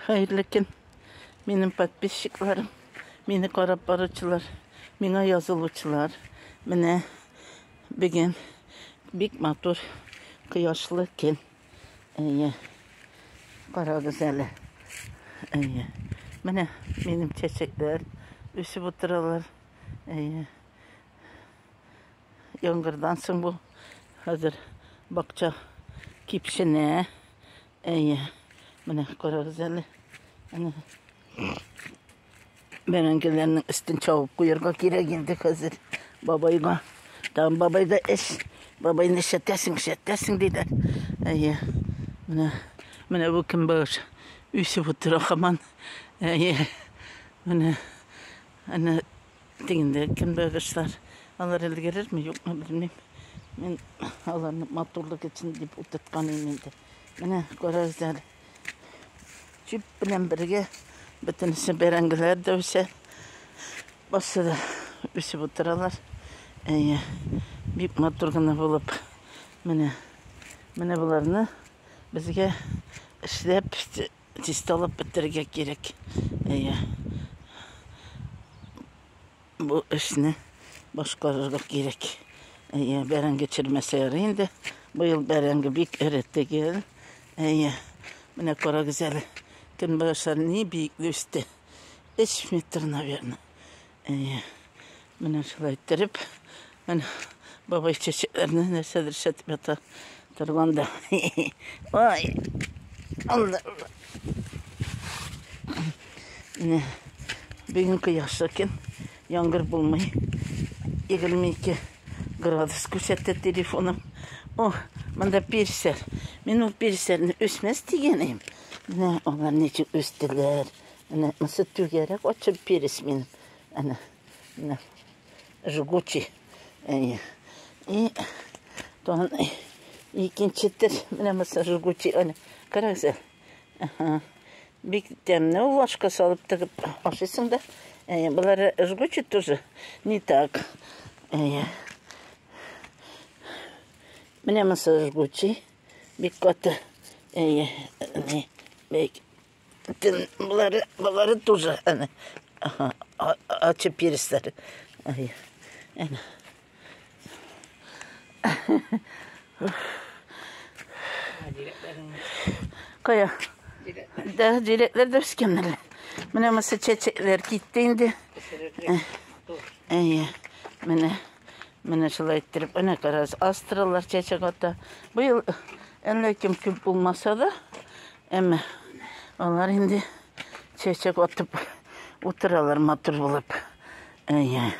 Хәерле көн, минем подписчикларым, мине карап баручылар, миңа язылучылар. Менә бүген бик матур кояшлы көн. Әйе. Карагыз әле. Әйе. Менә минем чәчәкләр үсеп утыралар. Әйе. Яңгырдан соң бу хәзер бакча кипшенә. Әйе. Менә карагыз әле. Әнә. Бәрәңгеләрнең өстен чабып куярга кирәк инде хәзер бабайга. Тагын бабайда эш. Бабайны эшләтәсең, эшләтәсең диләр. Әйе. Менә менә бу көнбагыш үсеп утыра һаман. Әйе. Менә әнә тегендә көнбагышлар. Алар өлгерерме, юкмы белмим. Мин аларны матурлык өчен дип утырткан идем инде. Менә карагыз әле. Чүп белән бергә бөтенесе бәрәңгеләр дә үсә. Басы да үсеп утыралар. Әйе, бик матур гына булып. Менә, менә боларны безгә эшләп, чисталап бетерергә кирәк. Әйе. Бу эшне башкарырга кирәк. Әйе, бәрәңге чермәсә ярый инде. Быел бәрәңге бик эре түгел. Әйе, менә карагыз әле. Көнбагышлар ни биекле үсте. 3 метр, наверное. Әйе. Менә шулай иттереп, менә бабай чәчәкләрне нәрсәдер эшләтеп ята торганда. Ой. Алла. Менә бүген кояшлы көн, яңгыр булмый. 22 градус күрсәтә телефоным. О, монда персәр. Мин ул персәрне үсмәс дигән идем. Менә алар ничек үстеләр. Менә монысы түгәрәк ачып перес минем. Әнә, менә жгучий. Әйе. И тагын икенче төр. Менә монысы жгучий. Әнә, карагыз әле. Ага. Бик тәмле ул ашка салып тыгып ашыйсың да. Әйе, болары жгучий тоже. Не так. Әйе. Менә монысы жгучий. Бик каты. Әйе. Не, бик. Болары, болары тоже. Әнә. Ага, ачы пересләре. Әйе. Әнә. Кая? Да, җиләкләр дә үскәннәр. Менә монысы чәчәкләр китте инде. Әйе. Менә менә шулай иттереп, әнә карагыз, астралар чәчәк ата. Быел әллә кем күп булмаса да, әмма алар инде чәчәк атып утыралар матур булып. Әйе.